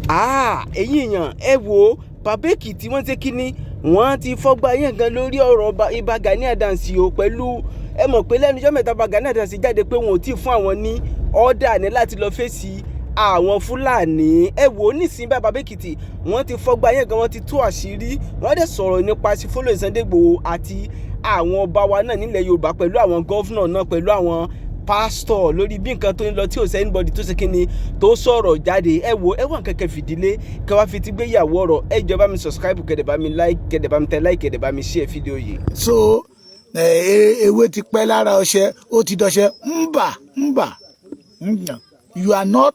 Ẹ̀yin èèyàn, ẹ wò ó, Bàbá Èkìtì wọ́n ṣe kínní, wọ́n ti fọ́gbà yẹn gan lórí ọ̀rọ̀ Ìbà Gani Adams o. Pẹ̀lú ẹ mọ̀ pé lẹ́nu ọjọ́ mẹ́ta, Ìbà Gani Adams jáde pé wọn ò tí ì fún àwọn ní ọ́dà ní láti lọ fèsì àwọn Fúlàní. Ẹ wò ó, nísìnyí bá Bàbá Èkìtì wọ́n ti fọ́gbà yẹn gan, wọ́n ti tú àṣírí, wọ́n dẹ̀ sọ̀rọ̀ nípa Sífólò Sunday Igboho àti àwọn ọba wa náà nílẹ̀ Yorùbá, pẹ̀lú àwọn governor náà, pẹ̀lú àwọn pásítọ̀, lórí bí nǹkan tó ń lọ tí ò sí anybody tó ṣe kíni tó sọ̀rọ̀ jáde. Ẹ wo, ẹ wà kẹ̀kẹ́ fìdílé kẹ wá fi ti gbé ìyàwó ọ̀rọ̀. Ẹ jọ̀ọ́, bá mi subscribe, kẹ̀dẹ̀ bá mi like, kẹ̀dẹ̀ bá mi tẹ like, kẹ̀dẹ̀ bá mi share fídíò yìí. So ewé ti pẹ́ lára ọṣẹ, ó ti dọṣẹ. Ńbà ńbà, you are not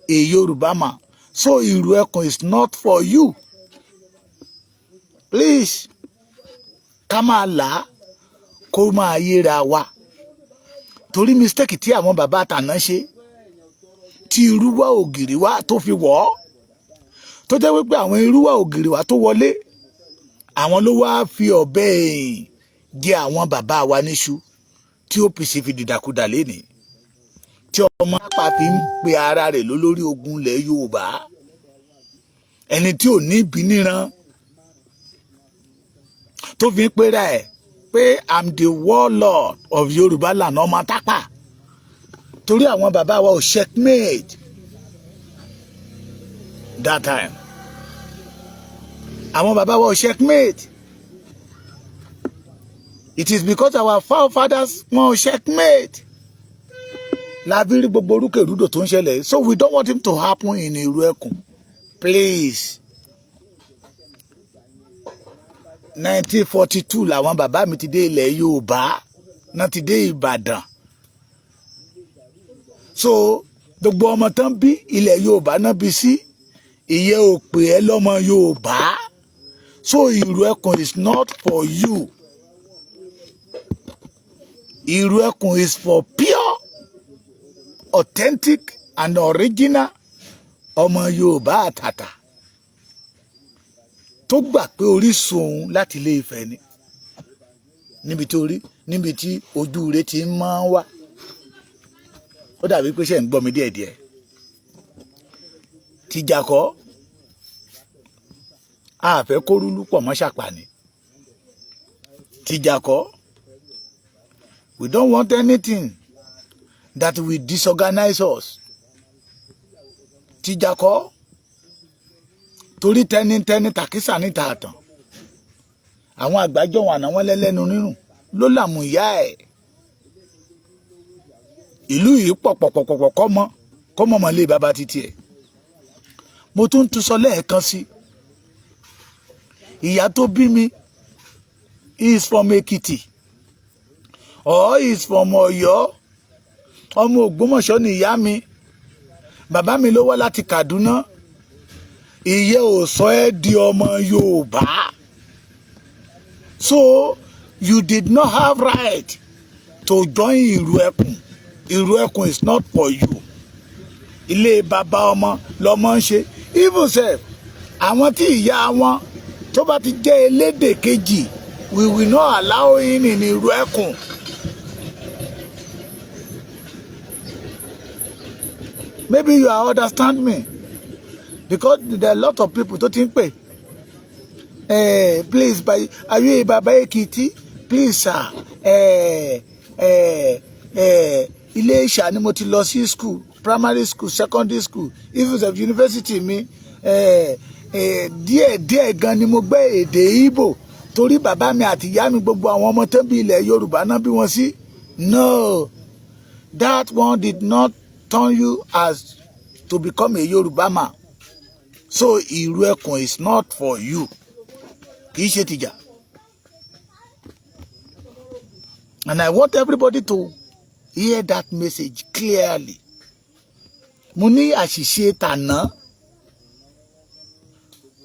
a Yorùbá man, so Ìrù Ẹkùn is not for you. Please, ká máa là á kó máa yéra wa, torí mistake tí àwọn bàbá àtàná ṣe tí irúwà ògìrì wá tó fi wọ̀ ọ́, tó jẹ́ wípé àwọn irúwà ògìrì wá tó wọlé, àwọn ló wá fi ọ̀bẹ ẹ̀yìn jẹ àwọn bàbá wa níṣu, tí OPC fi dìdàkudà lénìí, tí ọmọ apá fi ń pe ara rẹ̀ lólórí ogun ilẹ̀ Yorùbá, ẹni tí ò ní ìbí níran, tó fi ń pera ẹ̀ pé "I'm the warlord of Yorùbá land." Ọmọ tápà, torí àwọn bàbá wa ò checkmate that time, àwọn bàbá wa ò checkmate. It is because our forefathers wọn ò checkmate la fi rí gbogbo orúkèrúdò tó ń ṣẹlẹ̀. So we don't want him to happen in Ìrù Ẹkùn, please. 1942 làwọn bàbá mi ti dé ilẹ̀ Yorùbá náà, ti dé Ìbàdàn. So gbogbo ọmọ tán bí ilẹ̀ Yorùbá náà bí sí, ìyẹn ò pè ẹ́ lọ́mọ Yorùbá. So Ìrù Ẹkùn is not for you. Ìrù Ẹkùn is for pure, authentic and original ọmọ Yorùbá àtàtà tó gbà pé orísun òun láti Ilé Ifẹ̀ ni, níbi tí orí, níbi tí ojú rẹ̀ ti máa ń wá. Ó dàbí pé ṣe ń gbọ́ mi díẹ̀díẹ̀. Tìjà kọ́, a fẹ́ kó rúlú pọ̀ mọ́ ṣàpàní. Tìjà kọ́, we don't want anything that will disorganize us. Tìjà kọ́, torí tẹnitẹni tàkísà níta àtàn. Àwọn àgbájọ wọn àná, wọn lẹ́lẹ́nu rírùn ló làmú ìyá ẹ̀. Ìlú yìí pọ̀pọ̀pọ̀pọ̀, kọ́mọ kọ́mọ mọ́ lé bàbá títí ẹ̀. Mo tún tún sọ lẹ́ẹ̀kan sí, ìyá tó bí mi is from Èkìtì or is from Ọ̀yọ́. Ọmọ Ògbómọ̀ṣọ́ ni ìyá mi, bàbá mi ló wá láti Kaduna. Ìyẹn ò sọ ẹ́ di ọmọ Yorùbá. So you did not have right to join Ìrù Ẹkùn. Ìrù Ẹkùn is not for you. Ilé bàbá ọmọ lọmọ ń ṣe. Even sef, àwọn tí ìyá wọn tó bá ti jẹ́ elédè kejì, we will not allow him in Ìrù Ẹkùn. Maybe you understand me, because there are a lot of people tó ti ń pè, "Please, by, are you a Baba Ekiti? Please sir, Ilé-Ìṣà ni mo ti lọ sí school, primary school, secondary school, even sef university mi. Díẹ̀ díẹ̀ gan ni mo gbọ́ èdè Ìgbò, torí bàbá mi àti ìyá mi, gbogbo àwọn ọmọ tó ń bí ilẹ̀ Yorùbá náà bí wọ́n sí." No, that one did not turn you as to become a Yorùbá man. So Ìrù Ẹkùn is not for you. Kì í ṣe tìjà. And I want everybody to hear that message clearly. Mo ní àṣìṣe tàná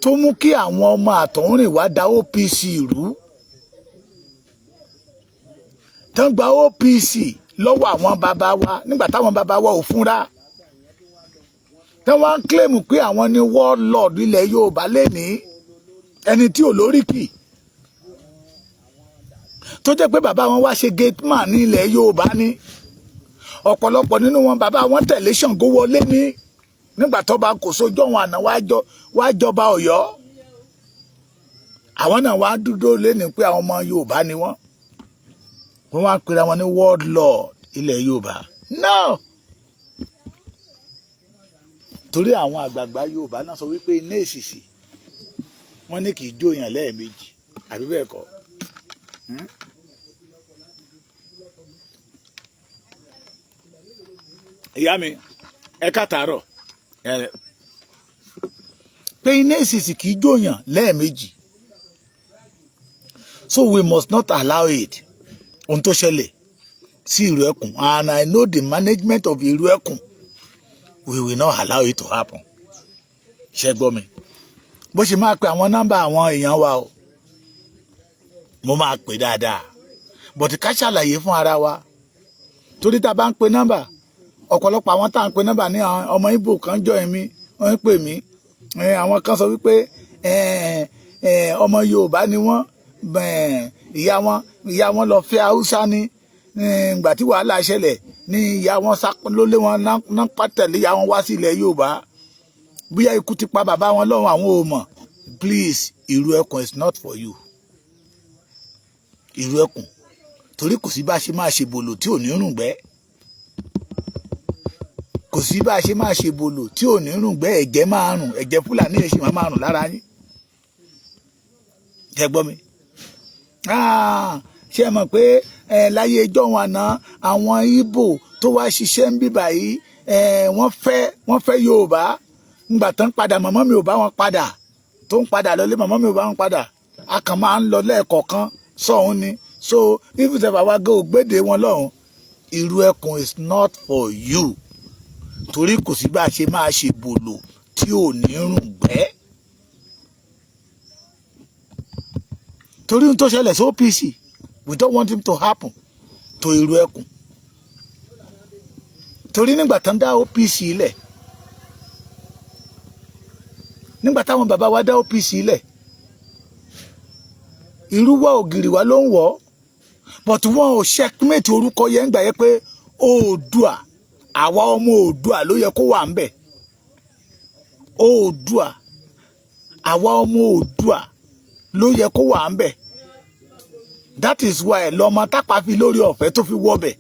tó mú kí àwọn ọmọ àtọ̀húnrìn wá da OPC rú, tán gba OPC lọ́wọ́ àwọn bàbá wa nígbà táwọn bàbá wa ò fúnra, tán wọ́n ń claim pé àwọn ni warlord ilẹ̀ Yorùbá lénìí, ẹni tí ò lóríkì, tó jẹ́ pé bàbá wọn wá ṣe gate man ní ilẹ̀ Yorùbá ní. Ọ̀pọ̀lọpọ̀ nínú wọn, bàbá wọn tẹ̀lé Ṣàngó wọlé ní. Nígbà tó bá kò sójú ọ̀hún àná wá jọba Ọ̀yọ́, àwọn náà wá dúró lẹ́nu pé àwọn ọmọ Yorùbá ni wọ́n. Wọ́n wá pera wọn ní world lord ilẹ̀ Yorùbá. No, torí àwọn àgbààgbà Yorùbá náà sọ wípé iná èsìsì, wọ́n ní kì í jóyàn lẹ́ẹ̀mejì, àbí bẹ́ẹ̀ kọ́? Ìyá mi, ẹ káàtàárọ̀. Pé iná èsìsì kì í jóyàn lẹ́ẹ̀mejì, so we must not allow it. Ohun tó ṣẹlẹ̀ sí Ìrù Ẹkùn, and I know the management of Ìrù Ẹkùn, we will not allow it to happen. Ṣe gbọ́ mi? Bó ṣe máa pe àwọn nọ́mbà àwọn èèyàn wa o, mo máa pè dáadáa, but ká ṣàlàyé fún ara wa, torí tá a bá ń pe nọ́mbà, ọ̀pọ̀lọpọ̀ àwọn tá à ń pe nọ́mbà ní àwọn ọmọ Ìgbò kan jọ èmi, wọ́n ń pè mí. Àwọn kan sọ wípé ọmọ Yorùbá ni wọ́n, ìyá wọn lọ fẹ́ Haúsá ní ìgbà tí wàhálà ṣẹlẹ̀ ní ìyá wọn ló lé wọn náà pàtẹ́lẹ̀ ìyá wọn wá sí ilẹ̀ Yorùbá. Bóyá ikú ti pa bàbá wọn lọ́rùn, àwọn ò mọ̀. Please, Ìrù Ẹkùn is not for you. Ìrù Ẹkùn, torí kò sí bá a ṣe máa ṣe bòlò tí ò ní rùngbẹ́, kò sí bá a ṣe máa ṣe bòlò tí ò ní rùngbẹ́. Ẹ̀jẹ̀ máa rùn, ẹ̀jẹ̀ Fúlàní ẹ̀ sì máa rùn lára yín. Ẹ gbọ́ mi? Ṣé ẹ mọ̀ pé láyé ijọ́ wọn àná, àwọn Ìgbò tó wá ṣiṣẹ́ ń bíbà yìí, wọ́n fẹ́ Yorùbá. Ńgbà tán padà, màmá mi ò bá wọn padà, tó ń padà lọlé, màmá mi ò bá wọn padà. A kàn máa ń lọ lẹ́ẹ̀kọ̀ọ̀kan sọ̀hún ni. So if the bàbá gé ògbédè wọn lọ́hùn, Ìrù Ẹkùn is not for you, torí kò sí bá a ṣe máa ṣe bòlò tí ò ní rùn gbẹ́. Torí ohun tó ṣẹlẹ̀ sí OPC, we don't want him to happen to Ìrù Ẹkùn, torí nígbà tán dá OPC lẹ̀, nígbà táwọn bàbá wa dá OPC lẹ̀, irú wa ògiri wa ló ń wọ̀, but wọn ò checkmate orúkọ yẹn gbà yẹ pé Oòduà, àwa ọmọ Oòduà ló yẹ kó wà ń bẹ̀. Oòduà, àwa ọmọ Oòduà ló yẹ kó wà ń bẹ̀. That is why lọmọ tápà fi lórí ọ̀fẹ́ tó fi wọbẹ̀.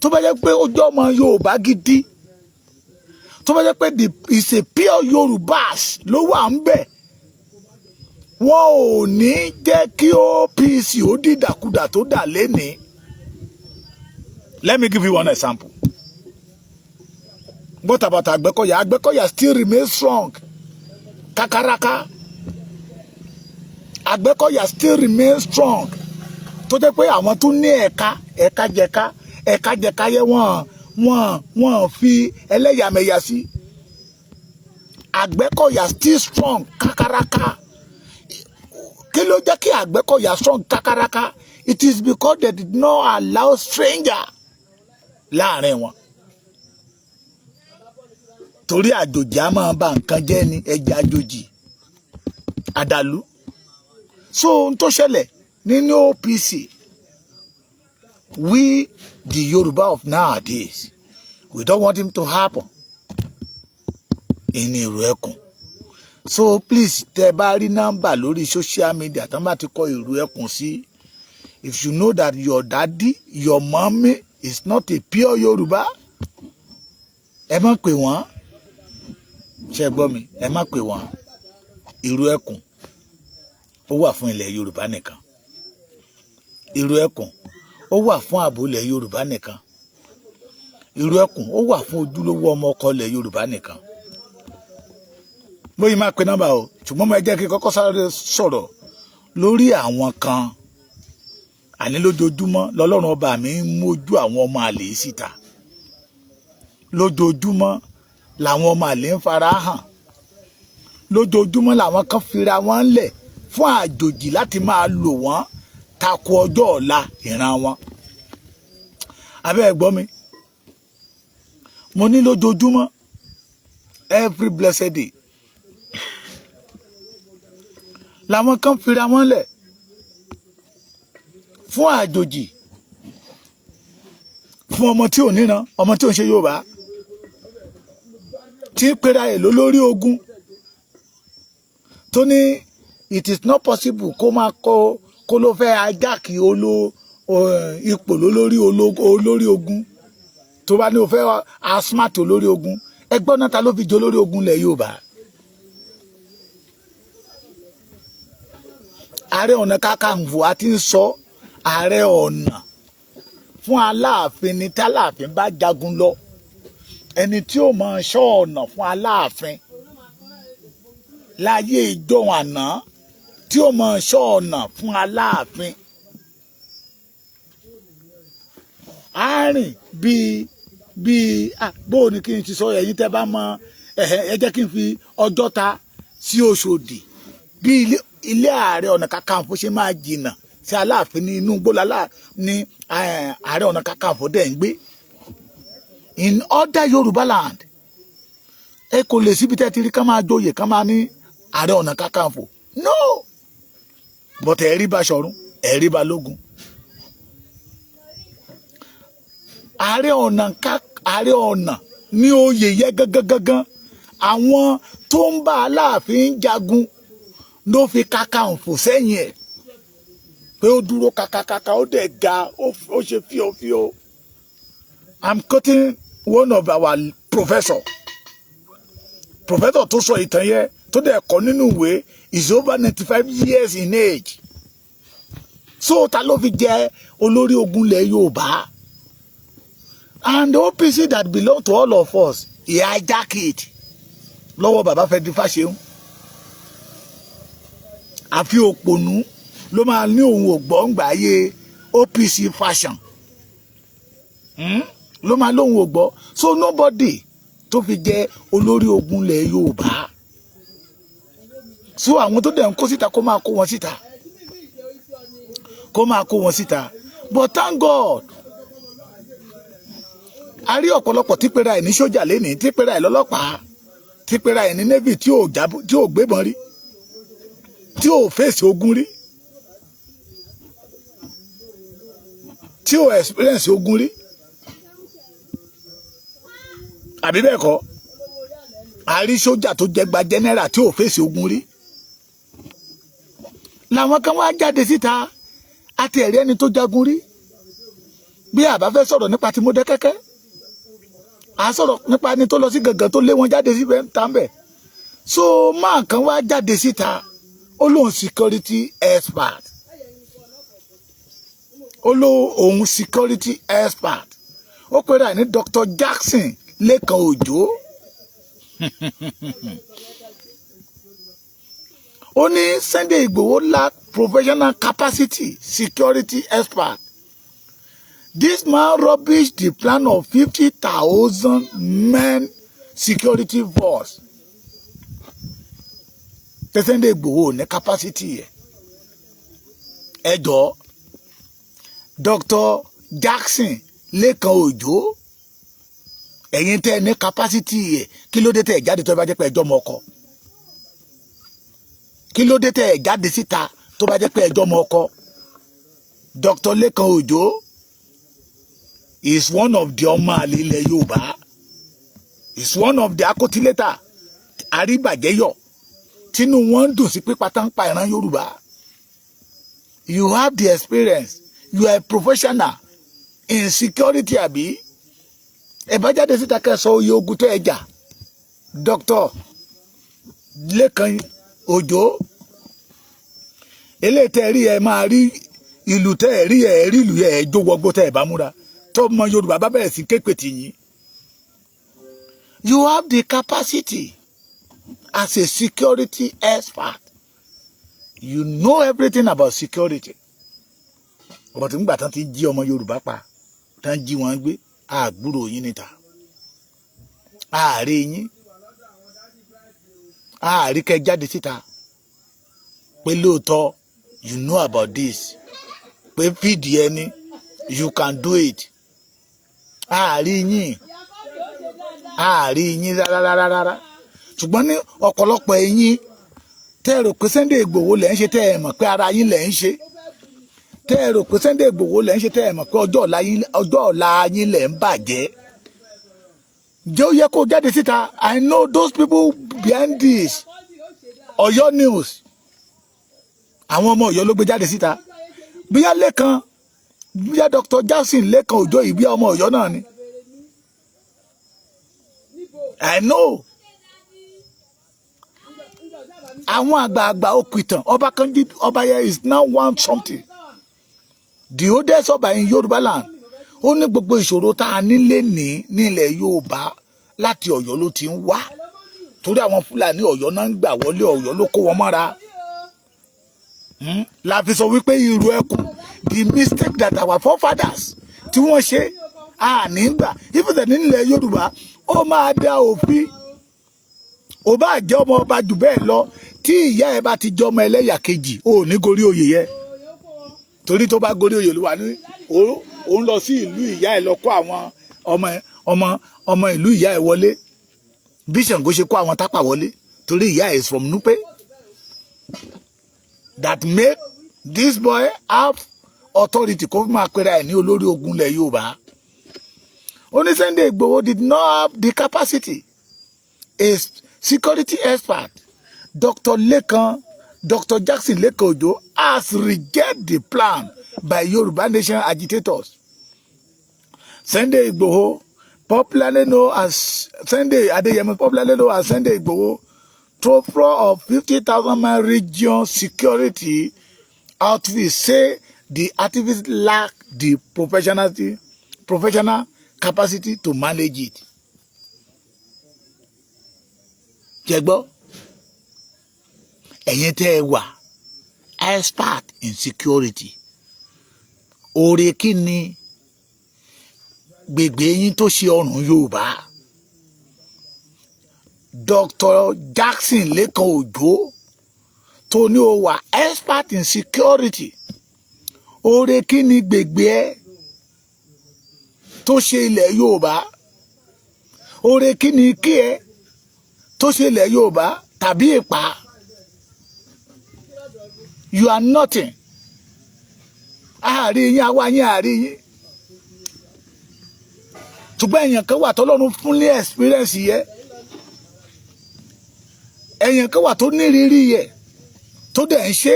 Tó bá jẹ́ pé ó jẹ́ ọmọ Yorùbá gidi, tó bá jẹ́ pé the is a pure Yorùbás ló wà ń bẹ̀, wọn ò ní jẹ́ kí OPC ó dìdàkudà tó dà lénìí. Let me give you one example. What about Àgbẹ̀kọ̀yà? Àgbẹ̀kọ̀yà still remain strong kakaraka. Àgbẹ̀kọ̀yà still remain strong, tó jẹ́ pé àwọn tó ní ẹ̀ka ẹ̀ka jẹ̀ka ẹ̀ka jẹ̀ka yẹ wọ́n fi ẹlẹ́yàmẹ̀yà sí. Àgbẹ̀kọ̀yà still strong kakaraka. Kí ló jẹ́ kí Àgbẹ̀kọ̀yà strong kakaraka? It is because they did not allow stranger láàrin wọn, torí àjòjì á máa ba nǹkan jẹ́ ni, ẹja àjòjì àdàlú. So ohun tó ṣẹlẹ̀ nínú OPC, we the Yoruba of nowadays, we don't want him to happen in Ìrù Ẹkùn. So please, tẹ́ bá rí nọ́mbà lórí social media tán bá ti kọ Ìrù Ẹkùn sí, if you know that your daddy, your mommy is not a pure Yoruba, ẹ má pè wọ́n. Ṣe gbọ́ mi? Ẹ má pè wọ́n. Ìrù Ẹkùn, ó wà fún ilẹ̀ Yorùbá nìkan. Ìrù Ẹkùn, ó wà fún ààbò ilẹ̀ Yorùbá nìkan. Ìrù Ẹkùn, ó wà fún ojúlówó ọmọ ọkọ ilẹ̀ Yorùbá nìkan. Bóyá máa pe nọ́mbà o, ṣùgbọ́n mo jẹ́ kí kọ́kọ́ sáré sọ̀rọ̀ lórí àwọn kan. Àní lójoojúmọ́ lọ́lọ́run ọba mi ń mójú àwọn ọmọ àlè síta, lójoojúmọ́ làwọn ọmọ àlè ń fara hàn, lójoojúmọ́ làwọn kan fira wọn lẹ̀ fún àjòjì láti máa lò wọ́n tako ọjọ́ ọ̀la ìran wọn. Abẹ́ ẹ̀ gbọ́ mi? Mo ní lójoojúmọ́, every blessed day, làwọn kan fira wọn lẹ̀ fún àjòjì, fún ọmọ tí ò níran, ọmọ tí ò ń ṣe Yorùbá. Tí ń pera ẹ̀ lólórí ogun, tó ní it is not possible kó máa kó kó ló fẹ́ hijack olo ipò lólórí olórí ogun. Tó bá ní o fẹ́ asmat olórí ogun, ẹgbọ́n náà, ta ló fi jẹ olórí ogun lẹ̀ Yorùbá? Ààrẹ Ọ̀nà Kakanfò, àti ń sọ Ààrẹ Ọ̀nà fún Aláàfin ni. Tálàfin bá jagun lọ, ẹni tí ó máa ṣọ́ ọ̀nà fún Aláàfin láyé ìjọ́un àná, tí ó máa ṣọ́ ọ̀nà fún Aláàfin, á rìn bíi bó o ní kí n ti sọ. Ẹ̀yin tẹ́ bá mọ, ẹ jẹ́ kí n fi Ọjọ́ta sí Òṣòdì, bí ilé Ààrẹ Ọ̀nà Kakanfò ṣe máa jìnnà sí Aláàfin ní inú gbólálá ní Ààrẹ Ọ̀nà Kakanfò dẹ̀ ń gbé. In other Yorùbá land, ẹ kò lè síbi tẹ́ ti rí ká máa joyè, ká máa ní Ààrẹ Ọ̀nà Kakanfò, no. But ẹ rí Báṣọ̀run, ẹ rí Balógun, Ààrẹ Ọ̀nà ká Ààrẹ Ọ̀nà ní oyè yẹ gangan gangan. Àwọn tó ń bá Aláàfin jagun ló fi Kakanfò sẹ́yìn ẹ̀, pé ó dúró kakakaka, ó dẹ̀ ga, ó ṣe fíofío. I'm quoting one of our professor tó sọ ìtàn yẹn, tó dẹ̀ kọ́ nínú ìwé, is over 95 years in age. So ta ló fi jẹ olórí ogun ilẹ̀ Yorùbá? And the OPC that belong to all of us, he hijack it lọ́wọ́ bàbá Fẹ́dí Fáṣẹ̀hún. Àfi òpònú ló máa ní òun ò gbọ́ ńgbà ayé OPC fashion, Ló máa lóun ò gbọ́. So nobody tó fi jẹ́ olórí ogun ilẹ̀ Yorùbá. So àwọn tó dẹ̀ ń kó síta, kó máa kó wọn síta, kó máa kó wọn síta. But thank God, a rí ọ̀pọ̀lọpọ̀ tí pera ẹ̀ ní sójà lénìí, tí pera ẹ̀ lọ́lọ́pàá, tí pera ẹ̀ ní navy, tí ò gbébọn rí, tí ò fèsì ogun rí, tí ò experience ogun rí, àbí bẹ́ẹ̀ kọ́? A rí sójà tó jẹgba general tí ò fèsì ogun rí. Làwọn kan wá jáde síta àti ẹ̀rí ẹni tó jagun rí. Bí àbá fẹ́ sọ̀rọ̀ nípa ti Mọdákẹ́kẹ́, à sọ̀rọ̀ nípa ẹni tó lọ sí gàngàn tó lé wọn jáde síbẹ̀ ń tà ń bẹ̀. So máa kan wá jáde síta, ó lóun security expert, ó lóun security expert, ó pera ẹ̀ ní Dr. Jackson Lẹ́kan Òjó. Ó ní Sunday Igboho lack professional capacity, security expert. This man rubbish the plan of 50,000 men security force. Sunday Igboho ní capacity yẹ. Ẹ jọ̀ọ́, Dr. Jackson Lẹ́kan Òjó, ẹ̀yin tẹ́ ẹ ní capacity yẹ, kí ló dé tẹ́ ẹ jáde tó bá jẹ́ pé ẹjọ́ mọ ọkọ? Kí ló dé tẹ́ ẹ jáde síta tó bá jẹ́ pé ẹjọ́ mọ ọkọ? Dr. Lẹ́kan Òjó is one of the ọmọ àlè ilẹ̀ Yorùbá, is one of the akótilétà àríbàjẹ́yọ̀, tínú wọn ń dùn sí pípa tán pa ìran Yorùbá. You have the experience, you are a professional in security, àbí? Ẹ bá jáde síta kẹ́ sọ iye ogun tó ẹ jà. Dr. Lẹ́kan Òjó, eléyìí tẹ́ rí, ẹ máa rí ìlú tẹ́ ẹ rí, ẹ rí ìlú ẹ jó wọgbó tẹ́ ẹ bá múra tọmọ Yorùbá bá bẹ̀rẹ̀ sí képe tì yín. You have the capacity as a security expert, you know everything about security, but nígbà tán ti jí ọmọ Yorùbá pa, tán jí wọn gbé, àgbúrò yín níta, ààrẹ yín, ààrí kẹ jáde síta pé lóòótọ́ you know about this, pé fìdí ẹni, you can do it. Ààrí yín, ààrí yín rárá rárá. Ṣùgbọ́n ní ọ̀pọ̀lọpọ̀ ẹ̀yin tẹ́ ẹ rò pé Sunday Igboho lẹ́ ń ṣe, tẹ́ ẹ mọ̀ pé ara yín lẹ́ ń ṣe, tẹ́ ẹ rò pé Sunday Igboho lẹ́ ń ṣe, tẹ́ ẹ mọ̀ pé ọjọ́ ọ̀la yín lẹ́ ń bàjẹ́. Jẹ́ ó yẹ kó jáde síta. I know those people behind this Ọ̀yọ́ news. Àwọn ọmọ Ọ̀yọ́ ló gbé jáde síta. Bíyá Lẹ́kan, bíyá Dr. Jackson Lẹ́kan Òjó yìí, bí ọmọ Ọ̀yọ́ náà ni. I know àwọn àgbààgbà òkìtàn ọba kan jí. Ọba yẹn is now one something, the oldest ọba in Yorùbá land. Ó ní gbogbo ìṣòro tá a nílé ní nílẹ̀ Yorùbá, láti Ọ̀yọ́ ló ti ń wá, torí àwọn Fúlàní, Ọ̀yọ́ náà ń gbà wọlé, Ọ̀yọ́ ló kó wọn mọ́ra. La fi sọ wípé ìrù ẹkùn, the mistake that our forefathers tí wọ́n ṣe àní gbà ìfẹsẹ̀ nílẹ̀ Yorùbá, ó máa dá òfin. Ò bá jẹ́ ọmọ ọba jù bẹ́ẹ̀ lọ, tí ìyá ẹ bá ti jẹ́ ọmọ ẹlẹ́yà kejì, ò ní gorí oyè yẹ, torí tó bá gorí oyè ló wà ní òun lọ sí ìlú ìyá ẹ lọ kó àwọn ọmọ ọmọ ọmọ ìlú ìyá ẹ wọlé, bí Ṣàngó ṣe kó àwọn Tápà wọlé, torí ìyá ẹ is from Nupe. That make this boy have authority kó máa pera ẹ̀ ní olórí ogun ilẹ̀ Yorùbá. Ó ní Sunday Igboho did not have the capacity. A security expert, Dr. Lekan, Dr. Jackson Lekan Ojo, has rejected the plan by Yoruba Nation agitators. Sunday Igboho, popularly known as Sunday Adeyemo, popularly known as Sunday Igboho, trooper of 50,000 man region security outfit, say the activists lack the professional capacity to manage it. Jẹ́ gbọ́, ẹ̀yin tẹ́ ẹ wà expert in security, oore kí ni gbègbè yín tó ṣe ọrùn Yorùbá? Dr. Jackson Lẹ́kan Òjó tó ní o wà expert in security, oore kí ni gbègbè ẹ tó ṣe ilẹ̀ Yorùbá? Oore kí ni kí ẹ tó ṣe ilẹ̀ Yorùbá tàbí ìpá? You are nothing. Àárín yín, àwa yín, àárín yín. Ṣùgbọ́n èèyàn kan wà tọ́lọ́run fún ní experience yẹ, èèyàn kan wà tó nírírí yẹ, tó dẹ̀ ń ṣe,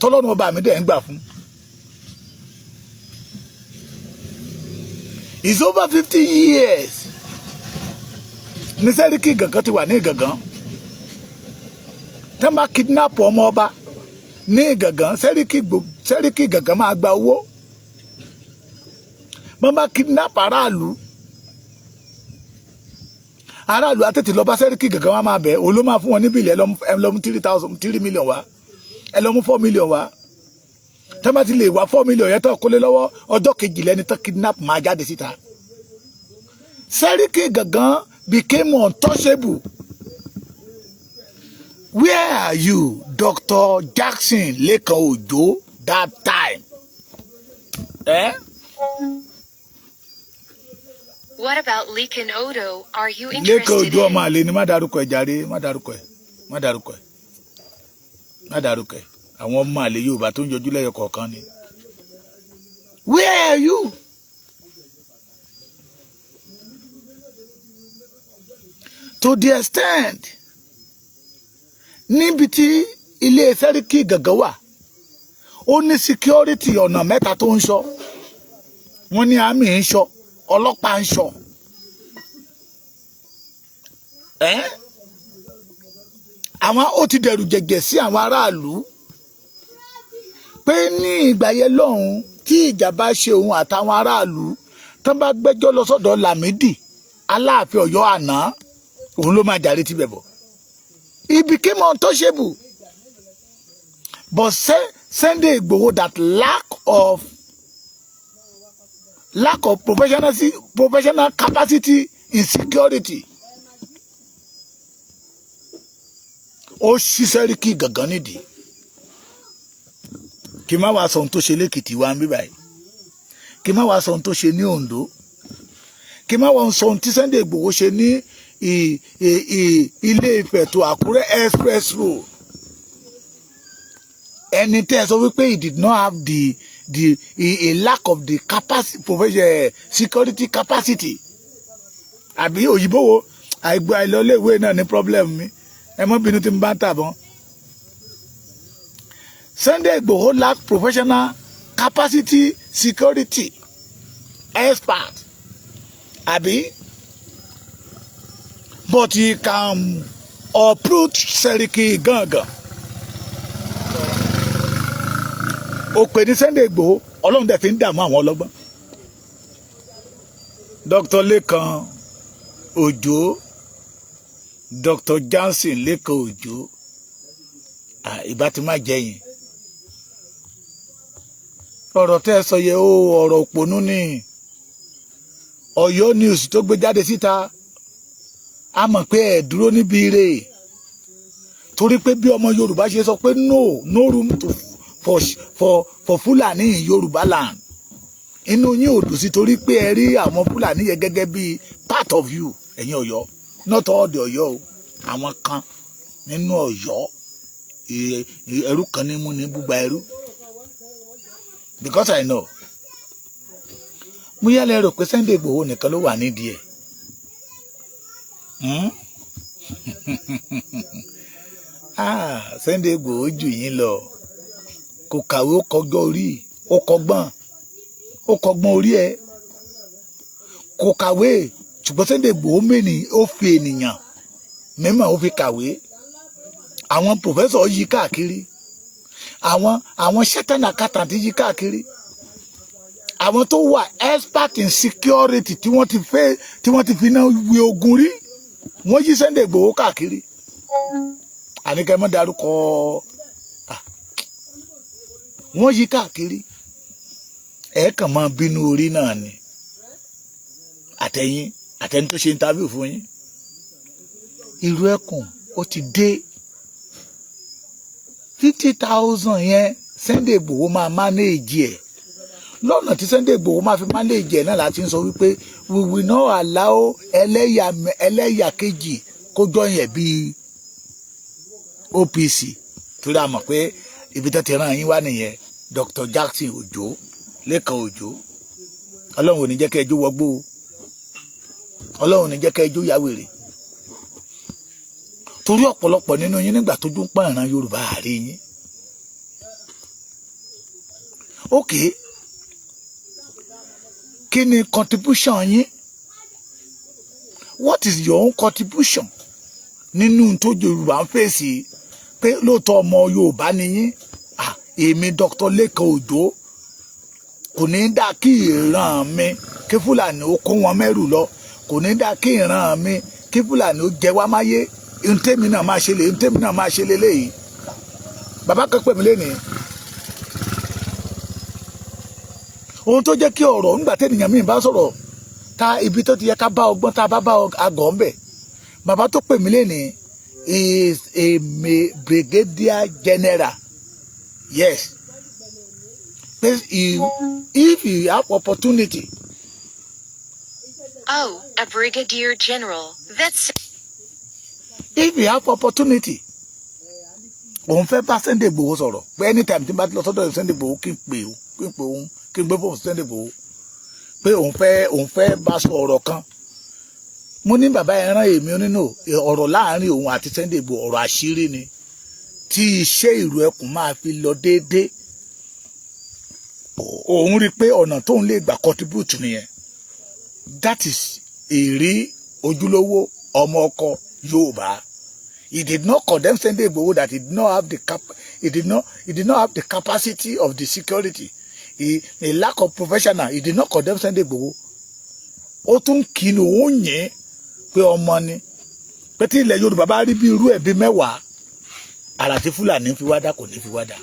tọ́lọ́run ọba mi dẹ̀ ń gbà fún. It's over 50 years ní Sẹ́ríkì Gàngán ti wà ní Gàngán. Tẹ́ bá kidnap ọmọ ọba ní Gàngán, Sẹ́ríkì Gàngán máa gba owó. Wọ́n bá kidnap aráàlú, aráàlú àtètè lọ bá Sẹ́ríkì Gàngán, wọn máa bẹ̀ òun ló máa fún wọn níbi ilẹ̀. Ẹ lọ mú 3,000, 3 million wá, ẹ lọ mú 4 million wá. Tẹ́ bá ti lè wá 4 million yẹn tó kólé lọ́wọ́, ọjọ́ kejì lẹ́ni tó kidnap máa jáde síta. Sẹ́ríkì Gàngán became untouchable. Where are you, Dr. Jackson Lekan Ojo, that time? Eh? What about Lekan Odo? Are you Lekan interested Ojo in? Ọmọ àlè ni. Má dárúkọ ẹ̀ jàre, má dárúkọ ẹ̀, má dárúkọ ẹ̀, má dárúkọ ẹ̀. Àwọn ọmọ àlè Yorùbá tó ń yọjú lẹ́yọ kọ̀ọ̀kan ni. Where are you? To the extent níbi tí ilé Sẹ́ríkì Gàngán wà, ó ní security ọ̀nà mẹ́ta tó ń ṣọ́. Wọ́n ní army ń ṣọ́, ọlọ́pàá ń ṣọ́ ẹ́. Àwọn ó ti dẹ̀rù jẹ̀jẹ̀ sí àwọn aráàlú pé ní ìgbà yẹn lọ́hùn, tí ìjà bá ṣe òun àtàwọn aráàlú, tán bá gbẹ́jọ́ lọ sọ́dọ̀ Lámìdí Aláàfin Ọ̀yọ́ àná, òun ló máa jàre tibẹ̀ bọ̀. He became untouchable. But say, Sunday Igboho, that lack of professional capacity in security, ó ṣí Sẹ́ríkì Gàngán nídìí. Kí má wàá sọ ohun tó ṣe lẹ́kìtì wa ń bí báyìí, kí má wàá sọ ohun tó ṣe ní Oǹdó, kí má wàá sọ ohun tí Sunday Igboho ṣe ní Ilé Ifẹ̀ tó Àkúrẹ́ express road. Ẹni tẹ́ ẹ sọ wípé he did not have the a lack of the capacity, professional security capacity. Àbí òyìnbó wo? Àìgbọ́ àìlọ́léèwé náà ní problem mi. Ẹ mọ́ bínú tí mo bá ń tàbọn. Sunday Igboho lack professional capacity security expert, àbí? But he can uproot Seriki gangan. Ó pè ní Sunday Igboho, Ọlọ́run dẹ̀ fi ń dààmú àwọn ọlọ́gbọ́n. Dr. Lekan Ojo, Dr. Johnson Lekan Ojo, ìbá ti má jẹyìn. Ọ̀rọ̀ tẹ́ ẹ sọ yẹ ó, ọ̀rọ̀ òpònú ni. Ọ̀yọ́ News tó gbé jáde síta, a mọ̀ pé ẹ̀ dúró níbi ire, torí pé bí ọmọ Yorùbá ṣe sọ pé no, no room to for Fulani in Yorùbá land, inú yín ò dùn sí, torí pé ẹ rí àwọn Fúlàní yẹn gẹ́gẹ́ bí part of you. Ẹ̀yin Ọ̀yọ́, not all the Ọ̀yọ́ o, àwọn kan nínú Ọ̀yọ́, ẹrú kan ní mú ní búgba ẹrú, because I know. Mo yálẹ̀ rò pé Sunday Igboho nìkan ló wà nídìí ẹ̀. Ah, Sunday Igboho jù yín lọ. Kò kàwé, ó kọjọ́ orí, ó kọgbọ́n, ó kọgbọ́n orí ẹ̀. Kò kàwé, ṣùgbọ́n Sunday Igboho mẹ́ni ó fi ènìyàn mímọ́, ó fi kàwé. Àwọn professor yí káàkiri, àwọn chartered accountant yí káàkiri, àwọn tó wà expert in security tí wọ́n ti fẹ́, tí wọ́n ti fi náà wí ogun rí, wọ́n yí Sunday Igboho káàkiri. Àníkẹ́ mọ́ darúkọ, wọ́n yí káàkiri. Ẹ̀ kàn máa bínú orí náà ni, àtẹ̀yìn àtẹni tó ṣe interview fún yín. Irú ẹkùn ó ti dé 50,000 yẹn, Sunday Igboho máa manage ẹ̀. Lọ́nà tí Sunday Igboho máa fi manage ẹ̀ náà láti ń sọ wípé we will not allow ẹlẹ́yà ẹlẹ́yà kejì kó join ẹ̀ bíi OPC, torí a mọ̀ pé ibi tó ti rán yín wá nìyẹn. Dr. Jackson Òjó, Lẹ́kan Òjó, Ọlọ́run ò ní jẹ́ kẹ́ ẹ jó wọgbó o. Ọlọ́run ò ní jẹ́ kẹ́ ẹ jó yàwèrè, torí ọ̀pọ̀lọpọ̀ nínú yín, nígbà tójú ń pọ́n ìran Yorùbá, àárín yín. Ok, kí ni contribution yín? What is your own contribution nínú tó Yorùbá ń fèsì, pé lóòótọ́ ọmọ Yorùbá ni yín? Ah, èmi Dr. Lẹ́kan Òjó, kò ní dá kí ìran mi kí Fúlàní ó kó wọn mẹ́rù lọ, kò ní dá kí ìran mi kí Fúlàní ó jẹ wá máyé. Ntẹ́mi náà máa ṣe lè, ntẹ́mi náà máa ṣe lélẹ́yìí. Bàbá kan pè mí lénìí. Ohun tó jẹ́ kí ọ̀rọ̀ ńgbà tẹ́nìyàn míì bá sọ̀rọ̀ ta, ibi tó ti yẹ ká bá ọgbọ́n, tá a bá bá àgọ́ ńbẹ̀. Bàbá tó pè mí lénìí is a brigadier general. Yes, if he have opportunity. Oh, a brigadier general. That's If he have opportunity, òun fẹ́ bá Sunday Igboho sọ̀rọ̀, pé anytime tí n bá ti lọ sọ́dọ̀ Sunday Igboho, kí n pè ó, kí n pè òun, kí n gbé fóònù Sunday Igboho, pé òun fẹ́ bá sọ ọ̀rọ̀ kan. Mo ní bàbá ẹ rán èmi onínú ọ̀rọ̀ láàrin òun àti Sunday Igboho, ọ̀rọ̀ àṣírí ni, tí iṣẹ́ ìlú ẹkùn máa fi lọ déédéé. Òun rí i pé ọ̀nà tóun lè gbà contribute nìyẹn. That is èrè ojúlówó ọmọ ọkọ Yorùbá. He did not condemn Sunday Igboho that he did not have the cap he did not have the capacity of the security, a lack of professional. He did not condemn Sunday Igboho. Ó tún kí ni, òun yẹn pé ọmọ ni, pé tí ilẹ̀ Yorùbá bá rí bí irú ẹ̀ bí 10, àrà tí Fúlàní fi wá dá kò ní fi wá dá.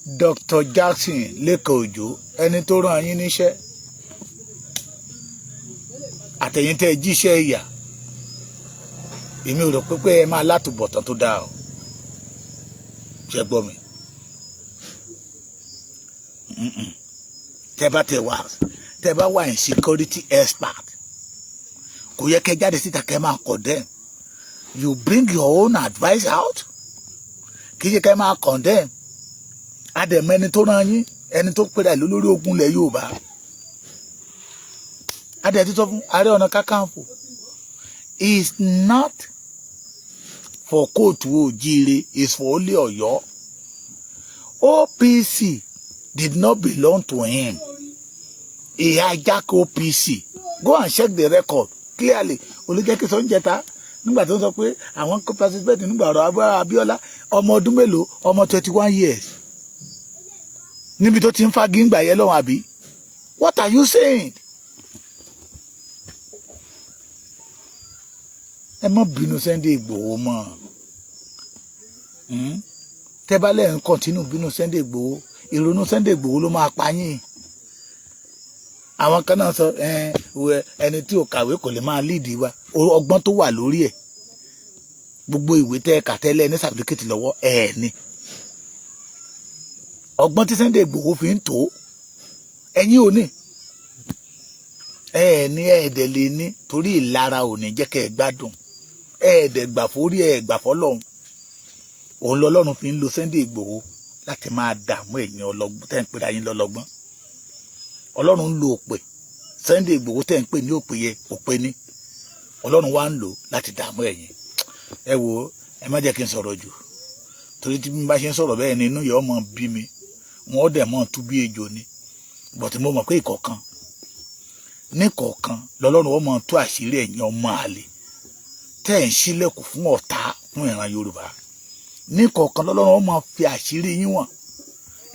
Dr. Jackson Lẹ́kan Òjó, ẹni tó rán yín níṣẹ́, àtẹ̀yìn tẹ́ ẹ jíṣẹ́ ìyà, èmi ò rò pé ẹ máa látúbọ̀tán tó dáa o. Ṣe gbọ́ mi? Tẹ́ bá tẹ wá, tẹ́ bá wà ní security expert, kò yẹ kẹ́ jáde síta kẹ́ máa condemn. You bring your own advice out, kì í ṣe kẹ́ máa condemn. Adẹ̀mọ ẹni tó rán yín, ẹni tó pèrè lórí ogun ilẹ̀ Yorùbá. Adé ti sọ fún Ààrẹ Ọ̀nà Kakanfò is not for kóòtù òjíire, is for only Ọ̀yọ́. OPC did not belong to him. He hijack OPC. Go and check the record clearly. Olùjẹ́kí sọ ń jẹta nígbà tó ń sọ pé àwọn kó participate nígbà ọ̀rọ̀ Abíọ́lá. Ọmọ ọdún mélòó? Ọmọ 21 years níbi tó ti ń fagi ń gbà yẹ lọ́wọ́, àbí? What are you saying? Ẹ má bínú Sunday Igboho mọ́. Tẹ́ bá lẹ́yìn continue bínú Sunday Igboho, ìrònú Sunday Igboho ló máa pa yín. Àwọn kan náà sọ ẹni tí ò kàwé kò lè máa lead wa. Ọgbọ́n tó wà lórí ẹ̀, gbogbo ìwé tẹ́ ẹ kà tẹ́lẹ̀ ní certificate lọ́wọ́ ẹ̀ ní ọgbọ́n tí Sunday Igboho fi ń tó, ẹ̀yin ò ní ẹ ní ẹ̀ẹ́dẹ̀ lè ní, torí ìlara ò ní jẹ́ kẹ́ ẹ gbádùn. Ẹ̀ẹ́dẹ̀ gbà forí ẹ̀ gbà fọlọ́run. Òun lọ́lọ́run fi ń lo Sunday Igboho láti máa dààmú ẹ̀yin ọlọ́gbọ́n tẹ́ ń pera yín lọ́lọ́gbọ́n. Ọlọ́run ń lo òpè Sunday Igboho tẹ́ ń pè ní òpè yẹ òpè ní. Ọlọ́run wá ń lò láti dààmú ẹ̀yin. Ẹ wo, ẹ má jẹ́ kí n sọ̀rọ̀ jù, torí tí n bá ṣe ń sọ̀rọ̀ bẹ́ẹ̀ ni inú yẹn ọmọ bí mi, wọn ó dẹ̀ mọ́ tú bí ejò ni. But mo mọ̀ pé ìkọ̀kan níkọ̀ọ̀kan lọ́lọ́run ó máa tú àṣírí ẹ̀yin ọmọ àlè tẹ́ ẹ̀ ń ṣílẹ̀kùn fún ọ̀tá fún ìran Yorùbá. Níkọ̀ọ̀kan lọ́lọ́run ó máa fi àṣírí yín wọ̀n,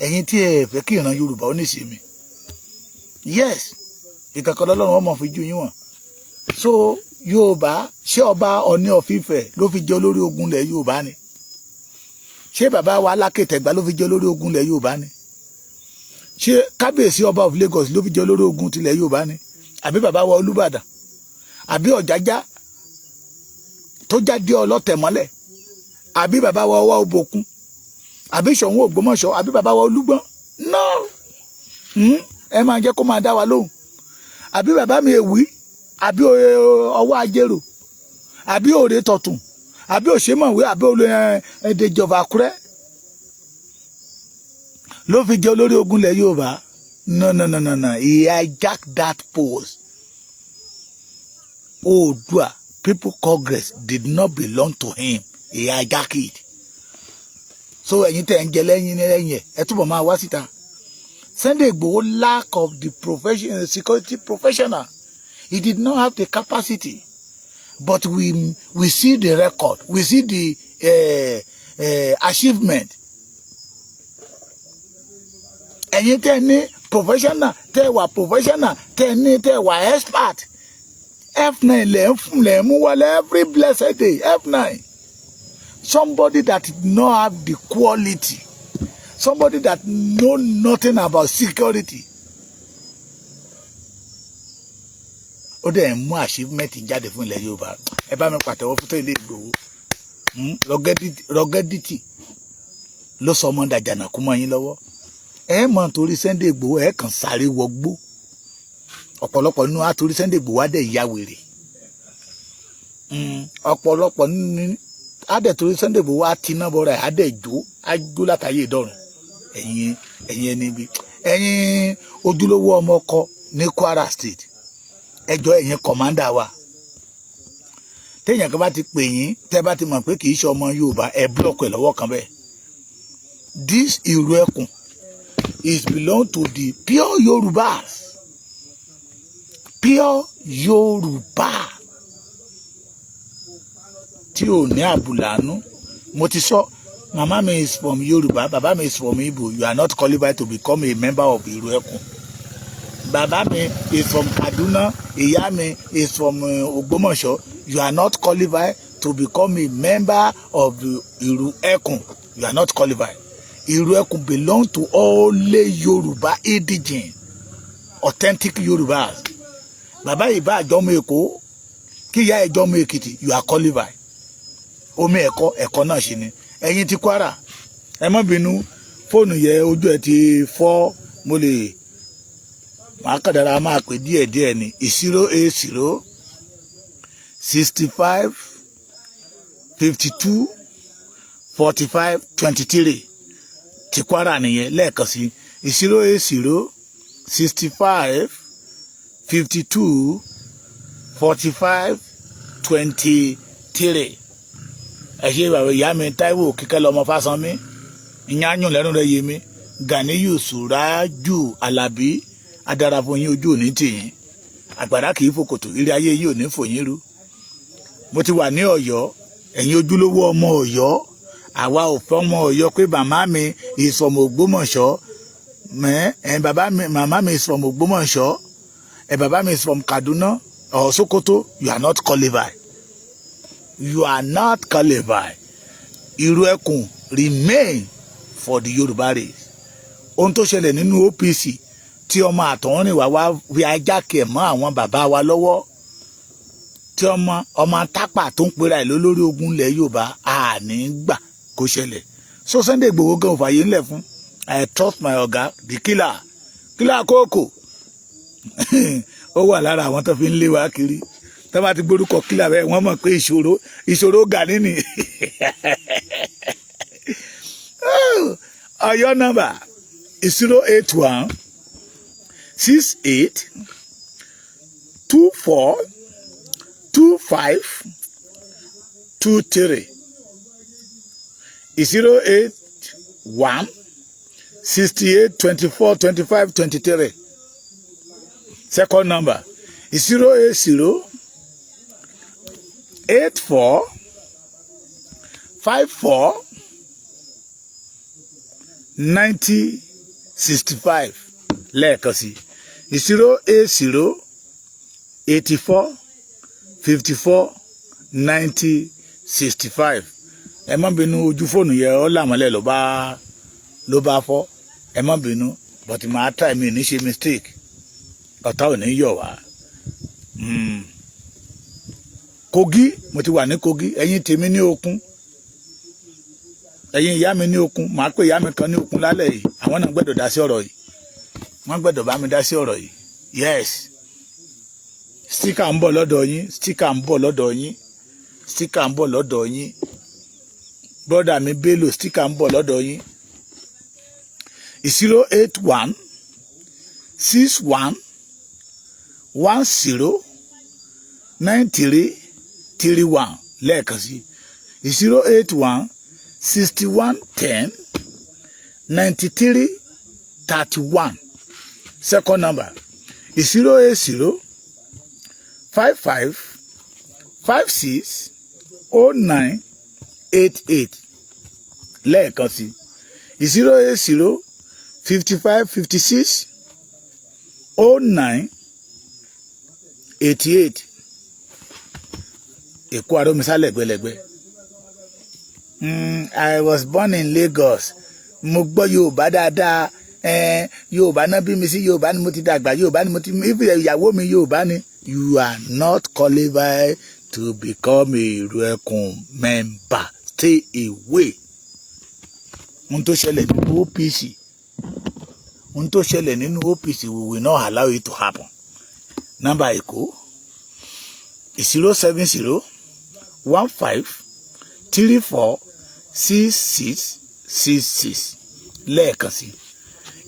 ẹ̀yin tí ẹ fẹ́ kí ìran Yorùbá ó nísinmi. Yes, ìkọ̀ọ̀kan lọ́lọ́run ó máa fi ju yín wọ̀n. So Yorùbá, ṣé ọba Ọọ̀ni of Ifẹ̀ ló fi jẹ́ olórí ogun ilẹ̀ Yorùbá ni? Ṣé bàbá wa Aláké Tẹ̀gbá ló fi jẹ́ olórí ogun ilẹ̀ Yorùbá ni? Ṣé kábíyèsí ọba of Lagos ló fi jẹ́ olórí ogun tilẹ̀ Yorùbá ni? Àbí bàbá wa Olúbàdàn, àbí Ọ̀jájá tó jáde ọlọ́tẹ̀ mọ́lẹ̀, àbí bàbá wa Ọwá Òbòkun, àbí Ṣọ̀ún Ògbómọ̀ṣọ́, àbí bàbá wa Olúgbọ́n? No. Ẹ máa jẹ́ kó máa dá wa lóhùn. Àbí bàbá mi Èwí, àbí Ọwá Ajérò, àbí Òrè Tọ̀tún, àbí Òṣèmọ̀wé, àbí Ẹ̀ẹ́dẹ̀jọba Àkúrẹ́ ló fi jẹ́ olórí ogun ilẹ̀ Yorùbá? No, no, no, no, no. He hijack that post. Oòduà People Congress did not belong to him. He hijack it. So ẹ̀yin tẹ̀ ń jẹ lẹ́yìn lẹ́yìn ẹ̀, ẹ túbọ̀ máa wá síta. Sunday Igboho lack of the profession, security professional. He did not have the capacity, but we see the record, we see the achievement. Ẹ̀yin tẹ́ ní professional, tẹ́ wà professional, tẹ́ ní tẹ́ wà expert, F9 lẹ́ ń fún lẹ́ ń mú wọlé every blessed day. F9, somebody that did not have the quality, somebody that know nothing about security, ó dẹ̀ ń mú achievement jáde fún ilẹ̀ Yorùbá. Ẹ bá mi pàtẹ́wọ́ fún Sunday Igboho. Ruggedity ló sọ ọmọ dàjànàkú mọ́ yín lọ́wọ́. Ẹ mọ̀ torí Sunday Igboho, ẹ kàn sáré wọgbó. Ọ̀pọ̀lọpọ̀ nínú àtòrí Sunday Igboho á dẹ̀ ya wèrè. Ọ̀pọ̀lọpọ̀ nínú á dẹ̀ torí Sunday Igboho á tiná bọ́ra ẹ̀, á dẹ̀ jó, á jó látàyè ìdọ̀rùn. Ẹ̀yin ẹni bí ẹ̀yin ojúlówó ọmọ ọkọ ní Kwara State, ẹjọ́ ẹ̀yin commander wa, téèyàn kan bá ti pè yín, tẹ́ bá ti mọ̀ pé kì í ṣe ọmọ Yorùbá, ẹ block ẹ̀ lọ́wọ́ kan bẹ́ẹ̀. This Ìrù Ẹkùn is belong to the pure Yorùbás, pure Yorùbá tí ò ní àbùlánú. Mo ti sọ, màmá mi is from Yorùbá, bàbá mi is from Igbo. You are not qualified to become a member of Ìrù Ẹkùn. Bàbá mi is from Kaduna, ìyá mi is from Ògbómọ̀ṣọ́. You are not qualified to become a member of the Ìrù Ẹkùn. You are not qualified. Ìrù Ẹkùn belong to only Yorùbá indigene, authentic Yorùbá. Bàbá ìbá àjọmọ Èkó, kí ìyá ẹjọmọ Èkìtì, you are qualified. Omi ẹ̀kọ́ ẹ̀kọ́ náà ṣe ni. Ẹ̀yin ti Kwara, ẹ má bínú, fóònù yẹ ojú ẹ ti fọ́. Mo lè màá kàdára máa pè díẹ̀ díẹ̀ ní 08065524523. Ti Kwara nìyẹn. Lẹ́ẹ̀kan sí, 08065. 52 45 23. Ẹ ṣe bàbá ìyá mi Táíwò Kíkẹ́ lọ́mọ Fásánmi, ìyáyùn lẹ́nu rẹ̀ yé mi. Ganiyu Suraju Alábí adarafo yín, ojú òní tìyín, àgbàrá kì í fòkòtò, ire ayé yìí ò ní fòyín rú. Mo ti wà ní Ọ̀yọ́. Ẹ̀yin ojúlówó ọmọ Ọ̀yọ́, àwa ò fẹ́ ọmọ Ọ̀yọ́ pé màmá mi is from Ògbómọ̀ṣọ́ mẹ ẹ, bàbá mi, màmá mi is from Ògbómọ̀ṣọ́ ẹ, bàbá mi is from Kaduna or Sokoto. You are not qualified, you are not qualified. Irú ẹkùn remain for the Yorùbá race. Ohun tó ṣẹlẹ̀ nínú OPC tí ọmọ àtọ̀húnrìn wá wá fi ajá kẹ̀ mọ́ àwọn bàbá wa lọ́wọ́, tí ọmọ ọmọ tápà tó ń pera ẹ̀ lólórí ogun ilẹ̀ Yorùbá, àní gbà kó ṣẹlẹ̀. So Sunday Igboho gan ò fàyè ńlẹ̀ fún. I trust my ọ̀gá, the killer, killer kóòkò. Ó wà lára àwọn tó fi ń lé wa kiri. Tó bá ti gbórúkọ killer bẹ́ẹ̀, wọ́n mọ̀ pé ìṣòro, ìṣòro Gani ni. Ọ̀yọ́ number 08168242523, 08168242523. Second number 08084549065. Lẹ́ẹ̀kan sí, 08084549065. Ẹ má bínú, ojú fóònù yẹn ó làmọ́lẹ̀, ló bá fọ́. Ẹ má bínú, but màá try mi ní ṣe mistake. Ọ̀tá ò ní yọ̀ wá. Kogi, mo ti wà ní Kogi. Ẹ̀yin tèmi ní Okun, ẹ̀yin ìyá mi ní Okun, màá pè ìyá mi kan ní Okun lálẹ́ yìí. Àwọn náà gbọ́dọ̀ dá sí ọ̀rọ̀ yìí, wọ́n gbọ́dọ̀ bá mi dá sí ọ̀rọ̀ yìí. Yes, sticker ń bọ̀ lọ́dọ̀ yín, sticker ń bọ̀ lọ́dọ̀ yín, sticker ń bọ̀ lọ́dọ̀ yín. Brother mi Bello, sticker ń bọ̀ lọ́dọ̀ yín. 08161109331. Lẹ́ẹ̀kan sí, 08161109331. Second number 08055560988. Lẹ́ẹ̀kan sí, 08055560988. Èkó arómisá lẹ́gbẹ̀lẹ́gbẹ̀. I was born in Lagos. Mo gbọ́ Yorùbá dáadáa. Yorùbá náà bí mi sí, Yorùbá ni mo ti dàgbà, Yorùbá ni mo ti if ìyàwó mi Yorùbá ni. You are not qualified to become a Ìrù Ẹkùn member. Stay away. Ohun tó ṣẹlẹ̀ nínú OPC, ohun tó ṣẹlẹ̀ nínú OPC, we will not allow it to happen. Nọ́mbà Èkó 07015346666. Lẹ́ẹ̀kan sí,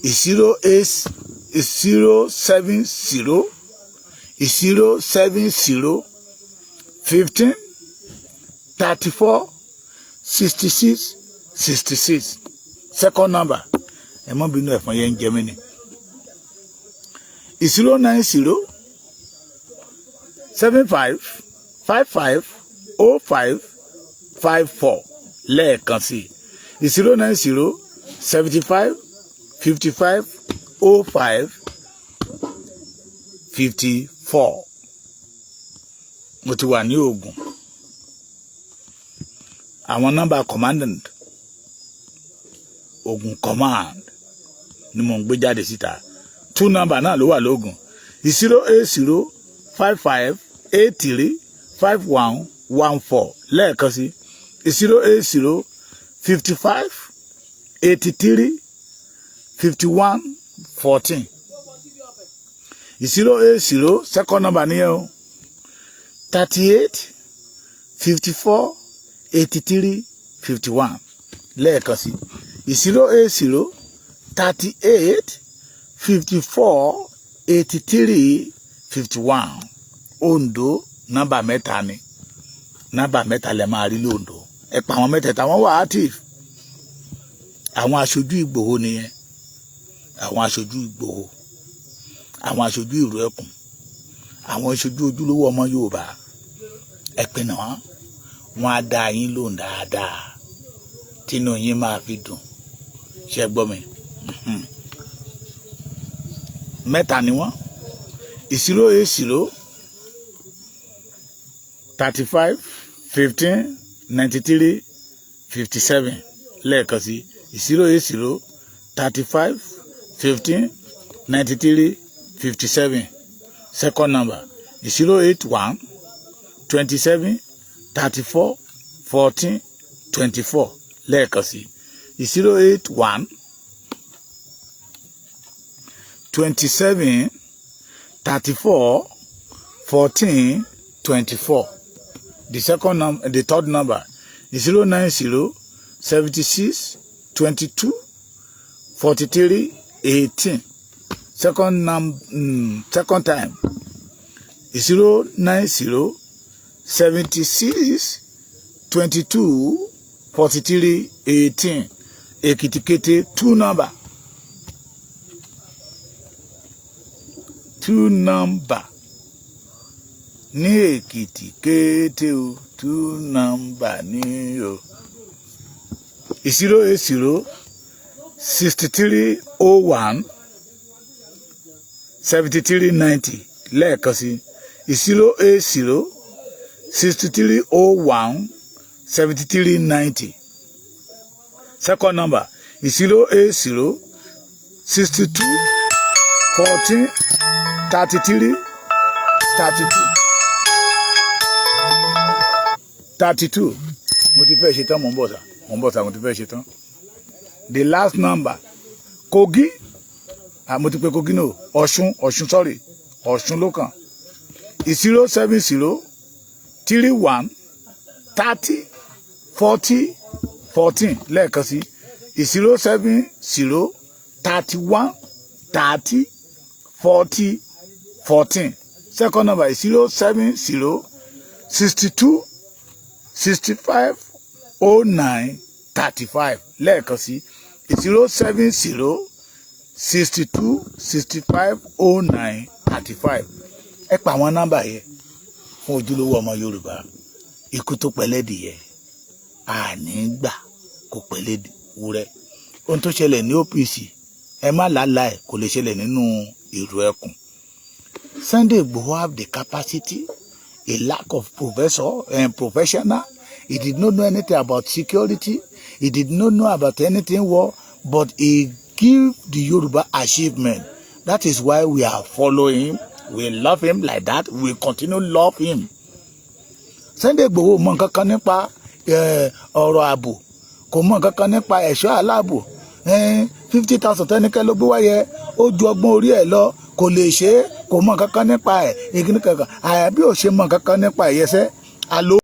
08070 07015346666. Second number, ẹ mọ́ bínú, ẹ̀fọn yẹn ń jẹ mí ni, 09075550554. Lẹ́ẹ̀kan sí, 09075550554. Mo ti wà ní Ògùn. Àwọn nọ́mbà commandant Ògùn command ni mò ń gbé jáde síta. Two number náà ló wà lógùn, 08055835114. Lẹ́ẹ̀kan sí, 08055835114. 080, second number nìyẹn o, 38548351. Lẹ́ẹ̀kan sí, 080385483. 51. Ondo, nọ́mbà mẹ́ta ni, nọ́mbà mẹ́ta lẹ máa rí lóńdó. Ẹ pa àwọn mẹ́tẹ̀ẹ̀ta, wọ́n wà active. Àwọn aṣojú Ìgbòho nìyẹn, àwọn aṣojú Ìgbòho, àwọn aṣojú ìlú ẹkùn, àwọn aṣojú ojúlówó ọmọ Yorùbá. Ẹ pinnu wọn, wọn á dá yín lóhùn dáadáa tínú yín máa fi dùn. Ṣe gbọ́ mi? Mẹ́ta ni wọ́n: 080 35 15 93 57. Lẹ́ẹ̀kan sí, 080 35 15 93 57. Second number, 081 27 34 14 24. Lẹ́ẹ̀kan sí, 081 27 34 14 24. The second number, the third number, 090 76 22 43 18. Second num second time, 090 76 22 43 18. Èkìtìkété, two number, two number ní Èkìtì kété o, two number ní o: 080 63 01 73 90. Lẹ́ẹ̀kan sí, 080 63 01 73 90. Second number, 080 62 14 33 32 32. Mo ti fẹ́ ṣe tán, mò ń bọ̀ sá, mò ń bọ̀ sá, mo ti fẹ́ ṣe tán. The last number, Kogi. Ah, mo ti pe Kogi náà. Ọ̀ṣun, Ọ̀ṣun, sorry, Ọ̀ṣun ló kàn: 070 31 30 40 14. Lẹ́ẹ̀kan sí, 070 31 30 40 14. Second number, 070 62 65 09 35. Lẹ́ẹ̀kan sí, 070 62 65 09 35. Ẹ pa àwọn nọ́mbà yẹn fún ojúlówó ọmọ Yorùbá. Ikú tó pẹlẹ́dìyẹ, àní gbà kó pẹ̀lẹ́ wúrẹ́. Ohun tó ṣẹlẹ̀ ní OPC, ẹ má làálàá ẹ̀, kò lè ṣẹlẹ̀ nínú ìrù ẹkùn. Sunday Igboho have the capacity, a lack of professor and professional. He did not know anything about security, he did not know about anything war, but he give the Yoruba achievement. That is why we are following him. We love him like that. We continue love him. Sunday Igboho mọ nǹkan kan nípa ọ̀rọ̀ ààbò, kò mọ nǹkan kan nípa ẹ̀ṣọ́ aláàbò. 50,000 tẹ́nikẹ́ ló gbé wáyé, ó ju ọgbọ́n orí ẹ̀ lọ, kò lè ṣe é, kò mọ nǹkan kan nípa ẹ̀. Ìkíní kankan àyàbí ò ṣe mọ nǹkan kan nípa ẹ̀yẹsẹ́ àlọ́.